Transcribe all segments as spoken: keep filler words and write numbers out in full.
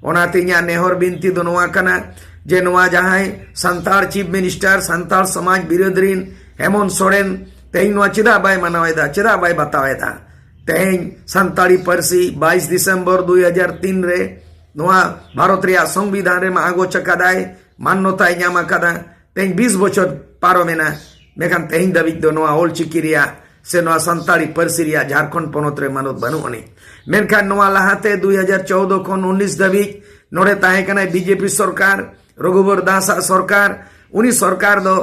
ᱚᱱᱟᱛᱮ ᱤᱧᱟᱹᱜ ᱱᱮᱦᱚᱨ ᱵᱤᱱᱛᱤ ᱫᱚ ᱱᱚᱣᱟ ᱠᱟᱱᱟ ᱡᱮ ᱱᱚᱣᱟ ᱡᱟᱦᱟᱸᱭ ᱥᱟᱱᱛᱟᱲ ᱪᱤᱯ ᱢᱤᱱᱤᱥᱴᱟᱨ, ᱥᱟᱱᱛᱟᱲ ᱥᱚᱢᱟᱡᱽ ᱵᱤᱨᱳᱫᱷ ᱨᱤᱱ ᱦᱮᱢᱚᱱᱛ ᱥᱚᱨᱮᱱ ᱛᱮᱦᱮᱧ ᱱᱚᱣᱟ ᱪᱮᱫᱟᱜ ᱵᱟᱭ ᱢᱟᱱᱟᱣ ᱮᱫᱟ, ᱪᱮᱫᱟᱜ ᱵᱟᱭ ᱵᱟᱛᱟᱣ ᱮᱫᱟ? ᱛᱮᱦᱮᱧ ᱥᱟᱱᱛᱟᱲᱤ ᱯᱟᱹᱨᱥᱤ ᱵᱟᱭᱤᱥ ᱰᱤᱥᱮᱢᱵᱚᱨ ᱫᱩᱭ ᱦᱟᱡᱟᱨ ᱛᱤᱱ ᱨᱮ ᱱᱚᱣᱟ ᱵᱷᱟᱨᱚᱛ ᱨᱮᱭᱟᱜ ᱥᱚᱝᱵᱤᱫᱷᱟᱱ ᱨᱮ ᱢᱟ ᱟᱸᱜᱚᱪ ᱟᱠᱟᱫᱟᱭ, ᱢᱟᱱᱱᱚᱛᱟᱭ ᱧᱟᱢ ᱟᱠᱟᱫᱟ᱾ ᱛᱮᱦᱮᱧ ᱵᱤᱥ ᱵᱚᱪᱷᱚᱨ ᱯᱟᱨᱚᱢᱮᱱᱟ, ᱢᱮᱱᱠᱷᱟᱱ ᱛᱮᱦᱮᱧ ᱫᱷᱟᱹᱵᱤᱡ ᱫᱚ ᱱᱚᱣᱟ ᱚᱞᱪᱤᱠᱤ ᱨᱮᱭᱟᱜ ᱥᱮ ᱱᱚᱣᱟ ᱥᱟᱱᱛᱟᱲᱤ ᱯᱟᱹᱨᱥᱤ ᱨᱮᱭᱟᱜ ᱡᱷᱟᱲᱠᱷᱚᱸᱰ ᱯᱚᱱᱚᱛ ᱨᱮ ᱢᱟᱱᱚᱛ ᱵᱟᱹᱱᱩᱜ ᱟᱹᱱᱤᱡ᱾ ᱢᱮᱱᱠᱷᱟᱱ ᱱᱚᱣᱟ ᱞᱟᱦᱟᱛᱮ ᱫᱩᱭ ᱦᱟᱡᱟᱨ ᱪᱳᱣᱫᱚ ᱠᱷᱚᱱ ᱩᱱᱤᱥ ᱫᱷᱟᱹᱵᱤᱡ ᱱᱚᱰᱮ ᱛᱟᱦᱮᱸ ᱠᱟᱱᱟᱭ ᱵᱤᱡᱮᱯᱤ ᱥᱚᱨᱠᱟᱨ, ᱨᱚᱜᱷᱩᱵᱚᱨ ᱫᱟᱥ ᱟᱜ ᱥᱚᱨᱠᱟᱨ᱾ ᱩᱱᱤ ᱥᱚᱨᱠᱟᱨ ᱫᱚ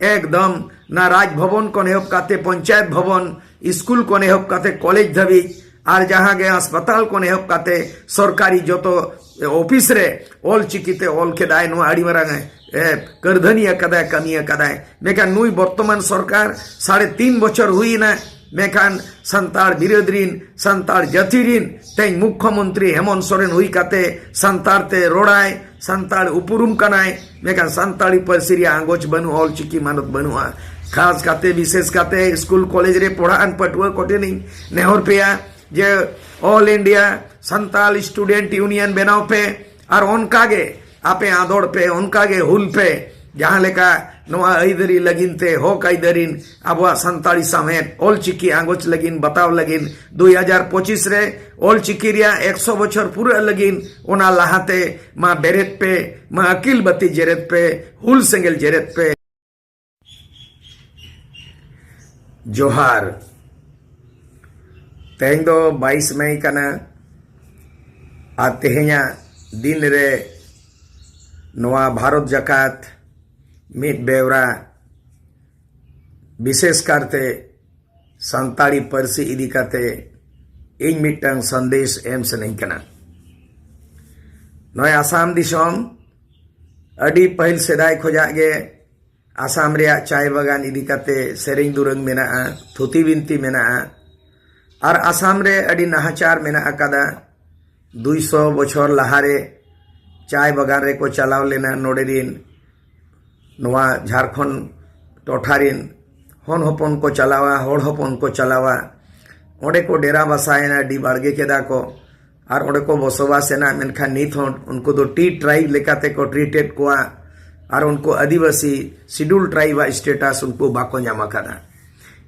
ᱮᱠᱫᱚᱢ ᱱᱟ ᱨᱟᱡᱽ ᱵᱷᱚᱵᱚᱱ ᱠᱷᱚᱱ ᱮᱦᱚᱵ ᱠᱟᱛᱮ ᱯᱚᱧᱪᱟᱭᱮᱛ ᱵᱷᱚᱵᱚᱱ, ᱥᱠᱩᱞ ᱠᱷᱚᱱ ᱮᱦᱚᱵ ᱠᱟᱛᱮ ᱠᱚᱞᱮᱡᱽ ᱫᱷᱟᱹᱵᱤᱡ ᱟᱨ ᱡᱟᱦᱟᱸ ᱜᱮ ᱦᱟᱥᱯᱟᱛᱟᱞ ᱠᱷᱚᱱ ᱮᱦᱚᱵ ᱠᱟᱛᱮ ᱥᱚᱨᱠᱟᱨᱤ ᱡᱚᱛᱚ ᱚᱯᱷᱤᱥ ᱨᱮ ᱚᱞ ᱪᱤᱠᱤ ᱛᱮ ᱚᱞ ᱠᱮᱫᱟᱭ᱾ ᱱᱚᱣᱟ ᱟᱹᱰᱤ ᱢᱟᱨᱟᱝ ᱮ ᱠᱟᱹᱨᱫᱷᱟᱹᱱᱤ ᱟᱠᱟᱫᱟᱭ, ᱠᱟᱹᱢᱤ ᱟᱠᱟᱫᱟᱭ᱾ ᱢᱮᱱᱠᱷᱟᱱ ᱱᱩᱭ ᱵᱚᱨᱛᱚᱢᱟᱱ ᱥᱚᱨᱠᱟᱨ ᱥᱟᱲᱮ ᱛᱤᱱ ᱵᱚᱪᱷᱚᱨ ᱦᱩᱭᱮᱱᱟ, ᱢᱮᱱᱠᱷᱟᱱ ᱥᱟᱱᱛᱟᱲ ᱵᱤᱨᱳᱫᱷ ᱨᱤᱱ, ᱥᱟᱱᱛᱟᱲ ᱡᱟᱹᱛᱤ ᱨᱤᱱ ᱛᱮᱦᱮᱧ ᱢᱩᱠᱠᱷᱚ ᱢᱚᱱᱛᱨᱤ ᱦᱮᱢᱚᱱᱛ ᱥᱚᱨᱮᱱ ᱦᱩᱭ ᱠᱟᱛᱮ ᱥᱟᱱᱛᱟᱲ ᱛᱮ ᱨᱚᱲᱟᱭ, ᱥᱟᱱᱛᱟᱲ ᱩᱯᱨᱩᱢ ᱠᱟᱱᱟᱭ, ᱢᱮᱱᱠᱷᱟᱱ ᱥᱟᱱᱛᱟᱲᱤ ᱯᱟᱹᱨᱥᱤ ᱨᱮᱭᱟᱜ ᱟᱸᱜᱚᱪ ᱵᱟᱹᱱᱩᱜᱼᱟ, ᱚᱞᱪᱤᱠᱤ ᱢᱟᱱᱚᱛ ᱵᱟᱹᱱᱩᱜᱼᱟ᱾ ᱠᱷᱟᱥ ᱠᱟᱛᱮ, ᱵᱤᱥᱮᱥ ᱠᱟᱛᱮ ᱥᱠᱩᱞ ᱠᱚᱞᱮᱡᱽ ᱨᱮ ᱯᱚᱲᱦᱟᱜ ᱯᱟᱹᱴᱷᱩᱣᱟᱹ ᱠᱚᱴᱷᱮᱱᱤᱧ ᱱᱮᱦᱚᱨ ᱯᱮᱭᱟ ᱡᱮ All India Santal Student Union ᱵᱮᱱᱟᱣ ᱯᱮ ᱟᱨ ᱚᱱᱠᱟ ᱜᱮ ᱟᱯᱮ ᱟᱸᱫᱳᱲ ᱯᱮ, ᱚᱱᱠᱟ ᱜᱮ ᱦᱩᱞ ᱯᱮ᱾ ᱡᱟᱦᱟᱸ ᱞᱮᱠᱟ ᱱᱚᱣᱟ ᱟᱹᱭᱫᱟᱹᱨᱤ ᱞᱟᱹᱜᱤᱫ ᱛᱮ, ᱦᱚᱠ ᱟᱹᱭᱫᱟᱹᱨᱤ, ᱟᱵᱚᱣᱟᱜ ᱥᱟᱱᱛᱟᱲᱤ ᱥᱟᱶᱦᱮᱫ ᱚᱞᱪᱤᱠᱤ ᱟᱸᱜᱚᱪ ᱞᱟᱹᱜᱤᱫ ᱵᱟᱛᱟᱣ ᱞᱟᱹᱜᱤᱫ ᱫᱩᱭ ᱦᱟᱡᱟᱨ ᱯᱚᱸᱪᱤᱥ ᱨᱮ ᱚᱞᱪᱤᱠᱤ ᱨᱮᱭᱟᱜ ᱮᱠᱥᱚ ᱵᱚᱪᱷᱚᱨ ᱯᱩᱨᱟᱹᱜ ᱞᱟᱹᱜᱤᱫ, ᱚᱱᱟ ᱞᱟᱦᱟᱛᱮ ᱢᱟ ᱵᱮᱨᱮᱫ ᱯᱮ, ᱢᱟ ᱟᱹᱠᱤᱞ ᱵᱟᱹᱛᱤ ᱡᱮᱨᱮᱫ ᱯᱮ, ᱦᱩᱞ ᱥᱮᱸᱜᱮᱞ ᱡᱮᱨᱮᱫ ᱯᱮ᱾ ᱡᱚᱦᱟᱨ᱾ ᱛᱮᱦᱮᱧ ᱫᱚ ᱵᱟᱭᱤᱥ ᱢᱮ ᱠᱟᱱᱟ ᱟᱨ ᱛᱮᱦᱮᱧᱟᱜ ᱫᱤᱱ ᱨᱮ ᱱᱚᱣᱟ ᱵᱷᱟᱨᱚᱛ ᱡᱟᱠᱟᱛ ᱢᱤᱫ ᱵᱮᱣᱨᱟ, ᱵᱤᱥᱮᱥ ᱠᱟᱨᱛᱮ ᱥᱟᱱᱛᱟᱲᱤ ᱯᱟᱹᱨᱥᱤ ᱤᱫᱤ ᱠᱟᱛᱮ ᱤᱧ ᱢᱤᱫᱴᱟᱝ ᱥᱟᱸᱫᱮᱥ ᱮᱢ ᱥᱟᱱᱟᱧ ᱠᱟᱱᱟ᱾ ᱱᱚᱜᱼᱚᱭ ᱟᱥᱟᱢ ᱫᱤᱥᱚᱢ ᱟᱹᱰᱤ ᱯᱟᱹᱦᱤᱞ ᱥᱮᱫᱟᱭ ᱠᱷᱚᱡᱟᱜ ᱜᱮ ᱟᱥᱟᱢ ᱨᱮᱭᱟᱜ ᱪᱟᱭ ᱵᱟᱜᱟᱱ ᱤᱫᱤ ᱠᱟᱛᱮ ᱥᱮᱨᱮᱧ ᱫᱩᱨᱟᱹᱝ ᱢᱮᱱᱟᱜᱼᱟ, ᱛᱷᱩᱛᱤ ᱵᱤᱱᱛᱤ ᱢᱮᱱᱟᱜᱼᱟ᱾ ᱟᱨ ᱟᱥᱟᱢ ᱨᱮ ᱟᱹᱰᱤ ᱱᱟᱦᱟᱪᱟᱨ ᱢᱮᱱᱟᱜ ᱟᱠᱟᱫᱟ᱾ ᱫᱩᱭᱥᱚ ᱵᱚᱪᱷᱚᱨ ᱞᱟᱦᱟᱨᱮ ᱪᱟᱭ ᱵᱟᱜᱟᱱ ᱨᱮᱠᱚ ᱪᱟᱞᱟᱣ ᱞᱮᱱᱟ ᱱᱚᱰᱮ ᱨᱤᱱ ᱱᱚᱣᱟ ᱡᱷᱟᱲᱠᱷᱚᱸᱰ ᱴᱚᱴᱷᱟ ᱨᱤᱱ ᱦᱚᱱ ᱦᱚᱯᱚᱱ ᱠᱚ ᱪᱟᱞᱟᱣᱟ, ᱦᱚᱲ ᱦᱚᱯᱚᱱ ᱠᱚ ᱪᱟᱞᱟᱣᱟ᱾ ᱚᱸᱰᱮ ᱠᱚ ᱰᱮᱨᱟ ᱵᱟᱥᱟᱭᱮᱱᱟ, ᱰᱤ ᱵᱟᱲᱜᱮ ᱠᱮᱫᱟ ᱠᱚ᱾ ᱟᱨ ᱚᱸᱰᱮ ᱠᱚ ᱵᱚᱥᱚᱵᱟᱥ ᱮᱱᱟ, ᱢᱮᱱᱠᱷᱟᱱ ᱱᱤᱛ ᱦᱚᱸ ᱩᱱᱠᱩ ᱫᱚ ᱴᱤ ᱴᱨᱟᱭᱤᱵᱽ ᱞᱮᱠᱟᱛᱮ ᱠᱚ ᱴᱨᱤᱴᱮᱰ ᱠᱚᱣᱟ᱾ ᱟᱨ ᱩᱱᱠᱩ ᱟᱹᱫᱤᱵᱟᱹᱥᱤ ᱥᱤᱰᱩᱞ ᱴᱨᱟᱭᱤᱵᱽ ᱟᱜ ᱥᱴᱮᱴᱟᱥ ᱩᱱᱠᱩ ᱵᱟᱠᱚ ᱧᱟᱢ ᱟᱠᱟᱫᱟ᱾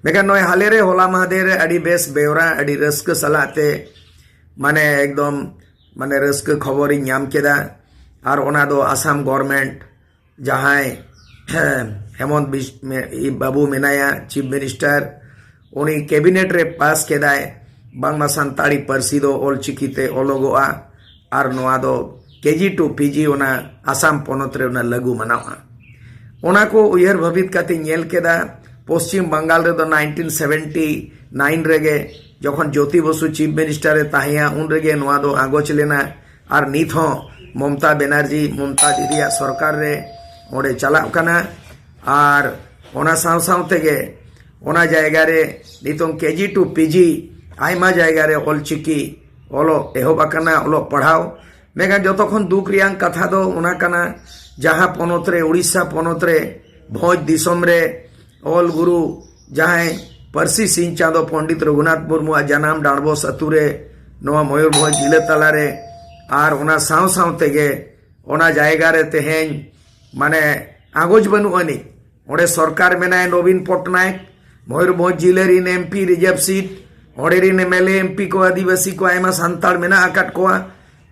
ᱢᱮᱱᱠᱷᱟᱱ ᱱᱚᱜᱼᱚᱭ ᱦᱟᱞᱮ ᱨᱮ ᱦᱚᱞᱟ ᱢᱟᱦᱫᱮᱨ ᱨᱮ ᱟᱹᱰᱤ ᱵᱮᱥ ᱵᱮᱣᱨᱟ, ᱟᱹᱰᱤ ᱨᱟᱹᱥᱠᱟᱹ ᱥᱟᱞᱟᱜ ᱛᱮ, ᱢᱟᱱᱮ ᱮᱠᱫᱚᱢ, ᱢᱟᱱᱮ ᱨᱟᱹᱥᱠᱟᱹ ᱠᱷᱚᱵᱚᱨᱤᱧ ᱧᱟᱢ ᱠᱮᱫᱟ᱾ ᱟᱨ ᱚᱱᱟ ᱫᱚ ᱟᱥᱟᱢ ᱜᱚᱨᱢᱮᱱᱴ, ᱡᱟᱦᱟᱸᱭ ᱦᱮᱢᱚᱱᱛ ᱵᱤᱥ-, ᱢᱮ-, ᱵᱟᱵᱩ ᱢᱮᱱᱟᱭᱟ, ᱪᱤᱯ ᱢᱤᱱᱤᱥᱴᱟᱨ, ᱩᱱᱤ ᱠᱮᱵᱤᱱᱮᱴ ᱨᱮ ᱯᱟᱥ ᱠᱮᱫᱟᱭ, ᱵᱟᱝᱢᱟ ᱥᱟᱱᱛᱟᱲᱤ ᱯᱟᱹᱨᱥᱤ ᱫᱚ ᱚᱞᱪᱤᱠᱤ ᱛᱮ ᱚᱞᱚᱜᱚᱜᱼᱟ᱾ ᱟᱨ ᱱᱚᱣᱟ ᱫᱚ ᱠᱮᱡᱤ ᱴᱩ ᱯᱤᱡᱤ ᱚᱱᱟ ᱟᱥᱟᱢ ᱯᱚᱱᱚᱛ ᱨᱮ ᱚᱱᱟ ᱞᱟᱹᱜᱩ ᱢᱟᱱᱟᱣᱟ᱾ ᱚᱱᱟ ᱠᱚ ᱩᱭᱦᱟᱹᱨ ᱵᱷᱟᱹᱵᱤᱛ ᱠᱟᱛᱮ ᱧᱮᱞ ᱠᱮᱫᱟ, ᱯᱚᱥᱪᱤᱢ ᱵᱟᱝᱜᱟᱞ ᱨᱮᱫᱚ ᱱᱟᱭᱤᱱᱴᱤᱱ ᱥᱮᱵᱷᱮᱱᱴᱤ ᱱᱟᱭᱤᱱ ᱨᱮᱜᱮ, ᱡᱚᱠᱷᱚᱱ ᱡᱳᱛᱤ ᱵᱚᱥᱩ ᱪᱤᱯ ᱢᱤᱱᱤᱥᱴᱟᱨ ᱮ ᱛᱟᱦᱮᱸᱭᱟ, ᱩᱱ ᱨᱮᱜᱮ ᱱᱚᱣᱟ ᱫᱚ ᱟᱸᱜᱚᱪ ᱞᱮᱱᱟ᱾ ᱟᱨ ᱱᱤᱛ ᱦᱚᱸ ᱢᱚᱢᱛᱟ ᱵᱮᱱᱟᱨᱡᱤ, ᱢᱚᱢᱛᱟ ᱫᱤᱫᱤᱭᱟᱜ ᱥᱚᱨᱠᱟᱨ ᱨᱮ ᱚᱸᱰᱮ ᱪᱟᱞᱟᱜ ᱠᱟᱱᱟ᱾ ᱟᱨ ᱚᱱᱟ ᱥᱟᱶ ᱥᱟᱶ ᱛᱮᱜᱮ ᱚᱱᱟ ᱡᱟᱭᱜᱟ ᱨᱮ ᱱᱤᱛᱚᱝ ᱠᱮᱡᱤ ᱴᱩ ᱯᱤᱡᱤ ᱟᱭᱢᱟ ᱡᱟᱭᱜᱟ ᱨᱮ ᱚᱞᱪᱤᱠᱤ ᱚᱞᱚᱜ ᱮᱦᱚᱵ ᱟᱠᱟᱱᱟ, ᱚᱞᱚᱜ ᱯᱟᱲᱦᱟᱣ᱾ ᱢᱮᱱᱠᱷᱟᱱ ᱡᱚᱛᱚ ᱠᱷᱚᱱ ᱫᱩᱠ ᱨᱮᱭᱟᱜ ᱠᱟᱛᱷᱟ ᱫᱚ ᱚᱱᱟ ᱠᱟᱱᱟ, ᱡᱟᱦᱟᱸ ᱯᱚᱱᱚᱛ ᱨᱮ, ᱩᱲᱤᱥᱥᱟ ᱯᱚᱱᱚᱛ ᱨᱮ, ᱵᱷᱚᱸᱡᱽ ᱫᱤᱥᱚᱢ ᱨᱮ ᱚᱞ ᱜᱩᱨᱩ ᱡᱟᱦᱟᱸᱭ ᱯᱟᱹᱨᱥᱤ ᱥᱤᱧ ᱪᱟᱸᱫᱚ ᱯᱚᱱᱰᱤᱛ ᱨᱚᱜᱷᱩᱱᱟᱛᱷ ᱢᱩᱨᱢᱩᱣᱟᱜ ᱡᱟᱱᱟᱢ ᱰᱟᱸᱰᱵᱚᱥ ᱟᱹᱛᱩ ᱨᱮ, ᱱᱚᱣᱟ ᱢᱚᱭᱩᱨᱵᱷᱚᱸᱡᱽ ᱡᱤᱞᱟᱹ ᱛᱟᱞᱟᱨᱮ, ᱟᱨ ᱚᱱᱟ ᱥᱟᱶ ᱥᱟᱶ ᱛᱮᱜᱮ ᱚᱱᱟ ᱡᱟᱭᱜᱟ ᱨᱮ ᱛᱮᱦᱮᱧ ᱢᱟᱱᱮ ᱟᱸᱜᱚᱪ ᱵᱟᱹᱱᱩᱜ ᱟᱹᱱᱤᱡ᱾ ᱚᱸᱰᱮ ᱥᱚᱨᱠᱟᱨ ᱢᱮᱱᱟᱭ ᱱᱚᱵᱤᱱ ᱯᱚᱴᱱᱟᱭᱮᱠ, ᱢᱚᱭᱩᱨᱵᱷᱚᱸᱡᱽ ᱡᱤᱞᱟᱹ ᱨᱤᱱ ᱮᱢᱯᱤ ᱨᱤᱡᱟᱨᱵᱷ ᱥᱤᱴ, ᱚᱸᱰᱮ ᱨᱤᱱ ᱮᱢᱮᱞᱮ ᱮᱢᱯᱤ ᱠᱚ ᱟᱹᱫᱤᱵᱟᱹᱥᱤ ᱠᱚ ᱟᱭᱢᱟ ᱥᱟᱱᱛᱟᱲ ᱢᱮᱱᱟᱜ ᱟᱠᱟᱫ ᱠᱚᱣᱟ᱾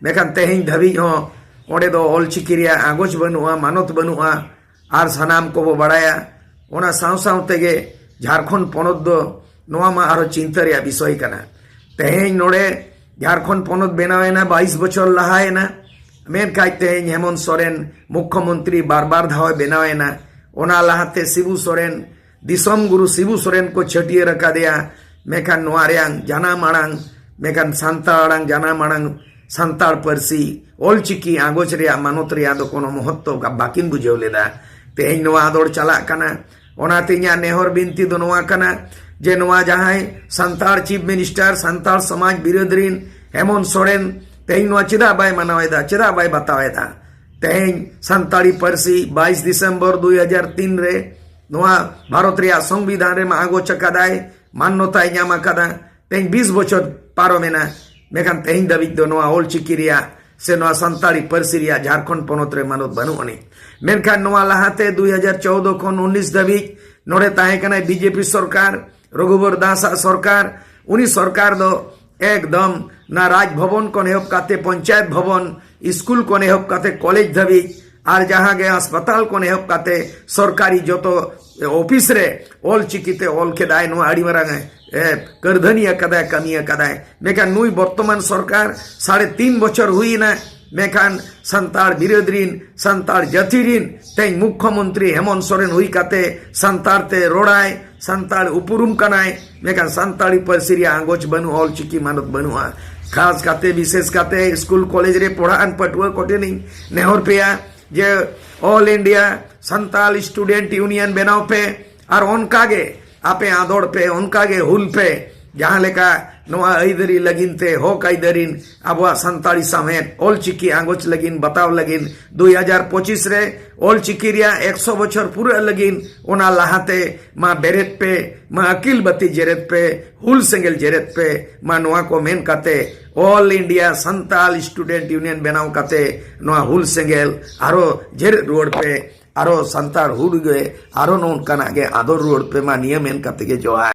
ᱢᱮᱱᱠᱷᱟᱱ ᱛᱮᱦᱮᱧ ᱫᱷᱟᱹᱵᱤᱡ ᱦᱚᱸ ᱚᱸᱰᱮ ᱫᱚ ᱚᱞᱪᱤᱠᱤ ᱨᱮᱭᱟᱜ ᱟᱸᱜᱚᱪ ᱵᱟᱹᱱᱩᱜᱼᱟ, ᱢᱟᱱᱚᱛ ᱵᱟᱹᱱᱩᱜᱼᱟ᱾ ᱟᱨ ᱥᱟᱱᱟᱢ ᱠᱚᱵᱚ ᱵᱟᱲᱟᱭᱟ, ᱚᱱᱟ ᱥᱟᱶ ᱥᱟᱶ ᱛᱮᱜᱮ ᱡᱷᱟᱲᱠᱷᱚᱸᱰ ᱯᱚᱱᱚᱛ ᱫᱚ, ᱱᱚᱣᱟ ᱢᱟ ᱟᱨᱦᱚᱸ ᱪᱤᱱᱛᱟᱹ ᱨᱮᱭᱟᱜ ᱵᱤᱥᱚᱭ ᱠᱟᱱᱟ᱾ ᱛᱮᱦᱮᱧ ᱱᱚᱰᱮ ᱡᱷᱟᱲᱠᱷᱚᱸᱰ ᱯᱚᱱᱚᱛ ᱵᱮᱱᱟᱣ ᱮᱱᱟ, ᱵᱟᱭᱤᱥ ᱵᱚᱪᱷᱚᱨ ᱞᱟᱦᱟ ᱮᱱᱟ, ᱢᱮᱱᱠᱷᱟᱱ ᱛᱮᱦᱮᱧ ᱦᱮᱢᱚᱱᱛ ᱥᱚᱨᱮᱱ ᱢᱩᱠᱠᱷᱚᱢᱚᱱᱛᱨᱤ ᱵᱟᱨ ᱵᱟᱨ ᱫᱷᱟᱣ ᱮ ᱵᱮᱱᱟᱣ ᱮᱱᱟ᱾ ᱚᱱᱟ ᱞᱟᱦᱟᱛᱮ ᱥᱤᱵᱩ ᱥᱚᱨᱮᱱ, ᱫᱤᱥᱚᱢ ᱜᱩᱨᱩ ᱥᱤᱵᱩ ᱥᱚᱨᱮᱱ ᱠᱚ ᱪᱷᱟᱹᱴᱭᱟᱹᱨ ᱟᱠᱟᱫᱮᱭᱟ᱾ ᱢᱮᱱᱠᱷᱟᱱ ᱱᱚᱣᱟ ᱨᱮᱭᱟᱝ ᱡᱟᱱᱟᱢ ᱟᱲᱟᱝ, ᱢᱮᱱᱠᱷᱟᱱ ᱥᱟᱱᱛᱟᱲ ᱟᱲᱟᱝ, ᱡᱟᱱᱟᱢ ᱟᱲᱟᱝ, ᱥᱟᱱᱛᱟᱲ ᱯᱟᱹᱨᱥᱤ, ᱚᱞᱪᱤᱠᱤ ᱟᱸᱜᱚᱪ ᱨᱮᱭᱟᱜ ᱢᱟᱱᱚᱛ ᱨᱮᱭᱟᱜ ᱫᱚ ᱠᱳᱱᱳ ᱢᱚᱦᱚᱛᱛᱚ ᱵᱟᱹᱠᱤᱱ ᱵᱩᱡᱷᱟᱹᱣ ᱞᱮᱫᱟ᱾ ᱛᱮᱦᱮᱧ ᱱᱚᱣᱟ ᱟᱸᱫᱳᱲ ᱪᱟᱞᱟᱜ ᱠᱟᱱᱟ᱾ ᱚᱱᱟᱛᱮ ᱤᱧᱟᱹᱜ ᱱᱮᱦᱚᱨ ᱵᱤᱱᱛᱤ ᱫᱚ ᱱᱚᱣᱟ ᱠᱟᱱᱟ ᱡᱮ ᱱᱚᱣᱟ ᱡᱟᱦᱟᱸᱭ ᱥᱟᱱᱛᱟᱲ ᱪᱤᱯ ᱢᱤᱱᱤᱥᱴᱟᱨ, ᱥᱟᱱᱛᱟᱲ ᱥᱚᱢᱟᱡᱽ ᱵᱤᱨᱳᱫᱷ ᱨᱤᱱ ᱦᱮᱢᱚᱱᱛ ᱥᱚᱨᱮᱱ, ᱛᱮᱦᱮᱧ ᱱᱚᱣᱟ ᱪᱮᱫᱟᱜ ᱵᱟᱭ ᱢᱟᱱᱟᱣ ᱮᱫᱟ, ᱪᱮᱫᱟᱜ ᱵᱟᱭ ᱵᱟᱛᱟᱣ ᱮᱫᱟ? ᱛᱮᱦᱮᱧ ᱥᱟᱱᱛᱟᱲᱤ ᱯᱟᱹᱨᱥᱤ ᱵᱟᱭᱤᱥ ᱰᱤᱥᱮᱢᱵᱚᱨ ᱫᱩᱭ ᱦᱟᱡᱟᱨ ᱛᱤᱱ ᱨᱮ ᱱᱚᱣᱟ ᱵᱷᱟᱨᱚᱛ ᱨᱮᱭᱟᱜ ᱥᱚᱝᱵᱤᱫᱷᱟᱱ ᱨᱮ ᱢᱟ ᱟᱸᱜᱚᱪ ᱟᱠᱟᱫᱟᱭ, ᱢᱟᱱᱱᱚᱛᱟᱭ ᱧᱟᱢ ᱟᱠᱟᱫᱟ᱾ ᱛᱮᱦᱮᱧ ᱵᱤᱥ ᱵᱚᱪᱷᱚᱨ ᱯᱟᱨᱚᱢᱮᱱᱟ, ᱢᱮᱱᱠᱷᱟᱱ ᱛᱮᱦᱮᱧ ᱫᱷᱟᱹᱵᱤᱡ ᱫᱚ ᱱᱚᱣᱟ ᱚᱞᱪᱤᱠᱤ ᱨᱮᱭᱟᱜ ᱥᱮ ᱱᱚᱣᱟ ᱥᱟᱱᱛᱟᱲᱤ ᱯᱟᱹᱨᱥᱤ ᱨᱮᱭᱟᱜ ᱡᱷᱟᱲᱠᱷᱚᱸᱰ ᱯᱚᱱᱚᱛ ᱨᱮ ᱢᱟᱱᱚᱛ ᱵᱟᱹᱱᱩᱜ ᱟᱹᱱᱤᱡ᱾ ᱢᱮᱱᱠᱷᱟᱱ ᱱᱚᱣᱟ ᱞᱟᱦᱟᱛᱮ ᱫᱩᱭ ᱦᱟᱡᱟᱨ ᱪᱳᱣᱫᱚ ᱠᱷᱚᱱ ᱩᱱᱤᱥ ᱫᱷᱟᱹᱵᱤᱡ ᱱᱚᱰᱮ ᱛᱟᱦᱮᱸ ᱠᱟᱱᱟᱭ ᱵᱤᱡᱮᱯᱤ ᱥᱚᱨᱠᱟᱨ, ᱨᱚᱜᱷᱩᱵᱚᱨ ᱫᱟᱥ ᱟᱜ ᱥᱚᱨᱠᱟᱨ᱾ ᱩᱱᱤ ᱥᱚᱨᱠᱟᱨ ᱫᱚ ᱮᱠᱫᱚᱢ ᱱᱟ ᱨᱟᱡᱽ ᱵᱷᱚᱵᱚᱱ ᱠᱷᱚᱱ ᱮᱦᱚᱵ ᱠᱟᱛᱮ ᱯᱚᱧᱪᱟᱭᱮᱛ ᱵᱷᱚᱵᱚᱱ, ᱥᱠᱩᱞ ᱠᱷᱚᱱ ᱮᱦᱚᱵ ᱠᱟᱛᱮ ᱠᱚᱞᱮᱡᱽ ᱫᱷᱟᱹᱵᱤᱡ ᱟᱨ ᱡᱟᱦᱟᱸ ᱜᱮ ᱦᱟᱥᱯᱟᱛᱟᱞ ᱠᱷᱚᱱ ᱮᱦᱚᱵ ᱠᱟᱛᱮ ᱥᱚᱨᱠᱟᱨᱤ ᱡᱚᱛᱚ ᱚᱯᱷᱤᱥ ᱨᱮ ᱚᱞ ᱪᱤᱠᱤ ᱛᱮ ᱚᱞ ᱠᱮᱫᱟᱭ᱾ ᱱᱚᱣᱟ ᱟᱹᱰᱤ ᱢᱟᱨᱟᱝ ᱮ, ᱮ, ᱠᱟᱹᱨᱫᱷᱟᱹᱱᱤ ᱟᱠᱟᱫᱟᱭ, ᱠᱟᱹᱢᱤ ᱟᱠᱟᱫᱟᱭ᱾ ᱢᱮᱱᱠᱷᱟᱱ ᱱᱩᱭ ᱵᱚᱨᱛᱚᱢᱟᱱ ᱥᱚᱨᱠᱟᱨ ᱥᱟᱲᱮ ᱛᱤᱱ ᱵᱚᱪᱷᱚᱨ ᱦᱩᱭ ᱮᱱᱟ, ᱢᱮᱱᱠᱷᱟᱱ ᱥᱟᱱᱛᱟᱲ ᱵᱤᱨᱟᱹᱫ ᱨᱤᱱ, ᱥᱟᱱᱛᱟᱲ ᱡᱟᱹᱛᱤ ᱨᱤᱱ ᱛᱮᱦᱮᱧ ᱢᱩᱠᱠᱷᱚ ᱢᱚᱱᱛᱨᱤ ᱦᱮᱢᱚᱱᱛ ᱥᱚᱨᱮᱱ ᱦᱩᱭ ᱠᱟᱛᱮ ᱥᱟᱱᱛᱟᱲ ᱛᱮ ᱨᱚᱲᱟᱭ, ᱥᱟᱱᱛᱟᱲ ᱩᱯᱨᱩᱢ ᱠᱟᱱᱟᱭ, ᱢᱮᱱᱠᱷᱟᱱ ᱥᱟᱱᱛᱟᱲᱤ ᱯᱟᱹᱨᱥᱤ ᱨᱮᱭᱟᱜ ᱟᱸᱜᱚᱪ ᱵᱟᱹᱱᱩᱜᱼᱟ, ᱚᱞᱪᱤᱠᱤ ᱢᱟᱱᱚᱛ ᱵᱟᱹᱱᱩᱜᱼᱟ᱾ ᱠᱷᱟᱥ ᱠᱟᱛᱮ, ᱵᱤᱥᱮᱥ ᱠᱟᱛᱮ ᱥᱠᱩᱞ ᱠᱚᱞᱮᱡᱽ ᱨᱮ ᱯᱚᱲᱦᱟᱜ ᱟᱱ ᱯᱟᱹᱴᱷᱩᱣᱟᱹ ᱠᱚᱴᱷᱮᱱᱤᱧ ᱱᱮᱦᱚᱨ ᱯᱮᱭᱟ ᱡᱮ All India Santal Student Union ᱵᱮᱱᱟᱣ ᱯᱮ ᱟᱨ ᱚᱱᱠᱟ ᱜᱮ ᱟᱯᱮ ᱟᱸᱫᱳᱲ ᱯᱮ, ᱚᱱᱠᱟ ᱜᱮ ᱦᱩᱞ ᱯᱮ᱾ ᱡᱟᱦᱟᱸ ᱞᱮᱠᱟ ᱱᱚᱣᱟ ᱟᱹᱭᱫᱟᱹᱨᱤ ᱞᱟᱹᱜᱤᱫ ᱛᱮ, ᱦᱚᱠ ᱟᱹᱭᱫᱟᱹᱨᱤ, ᱟᱵᱚᱣᱟᱜ ᱥᱟᱱᱛᱟᱲᱤ ᱥᱟᱶᱦᱮᱫ ᱚᱞᱪᱤᱠᱤ ᱟᱸᱜᱚᱪ ᱞᱟᱹᱜᱤᱫ ᱵᱟᱛᱟᱣ ᱞᱟᱹᱜᱤᱫ ᱫᱩᱭ ᱦᱟᱡᱟᱨ ᱯᱚᱸᱪᱤᱥ ᱨᱮ ᱚᱞᱪᱤᱠᱤ ᱨᱮᱭᱟᱜ ᱮᱠᱥᱚ ᱵᱚᱪᱷᱚᱨ ᱯᱩᱨᱟᱹᱜ ᱞᱟᱹᱜᱤᱫ, ᱚᱱᱟ ᱞᱟᱦᱟᱛᱮ ᱢᱟ ᱵᱮᱨᱮᱫ ᱯᱮ, ᱢᱟ ᱟᱹᱠᱤᱞ ᱵᱟᱹᱛᱤ ᱡᱮᱨᱮᱫ ᱯᱮ, ᱦᱩᱞ ᱥᱮᱸᱜᱮᱞ ᱡᱮᱨᱮᱫ ᱯᱮ, ᱢᱟ ᱱᱚᱣᱟ ᱠᱚ ᱢᱮᱱ ᱠᱟᱛᱮ All India Santal Student Union ᱵᱮᱱᱟᱣ ᱠᱟᱛᱮ ᱱᱚᱣᱟ ᱦᱩᱞ ᱥᱮᱸᱜᱮᱞ ᱟᱨᱚ ᱡᱮᱨᱮᱫ ᱨᱩᱣᱟᱹᱲ ᱯᱮ, ᱟᱨᱚ ᱥᱟᱱᱛᱟᱲ ᱦᱩᱞ ᱜᱮ ᱟᱨᱚ ᱱᱚᱝᱠᱟᱱᱟᱜ ᱜᱮ ᱟᱫᱚᱨ ᱨᱩᱣᱟᱹᱲ ᱯᱮ ᱢᱟ, ᱱᱤᱭᱟᱹ ᱢᱮᱱ ᱠᱟᱛᱮ ᱜᱮ ᱡᱚᱦᱟᱨ᱾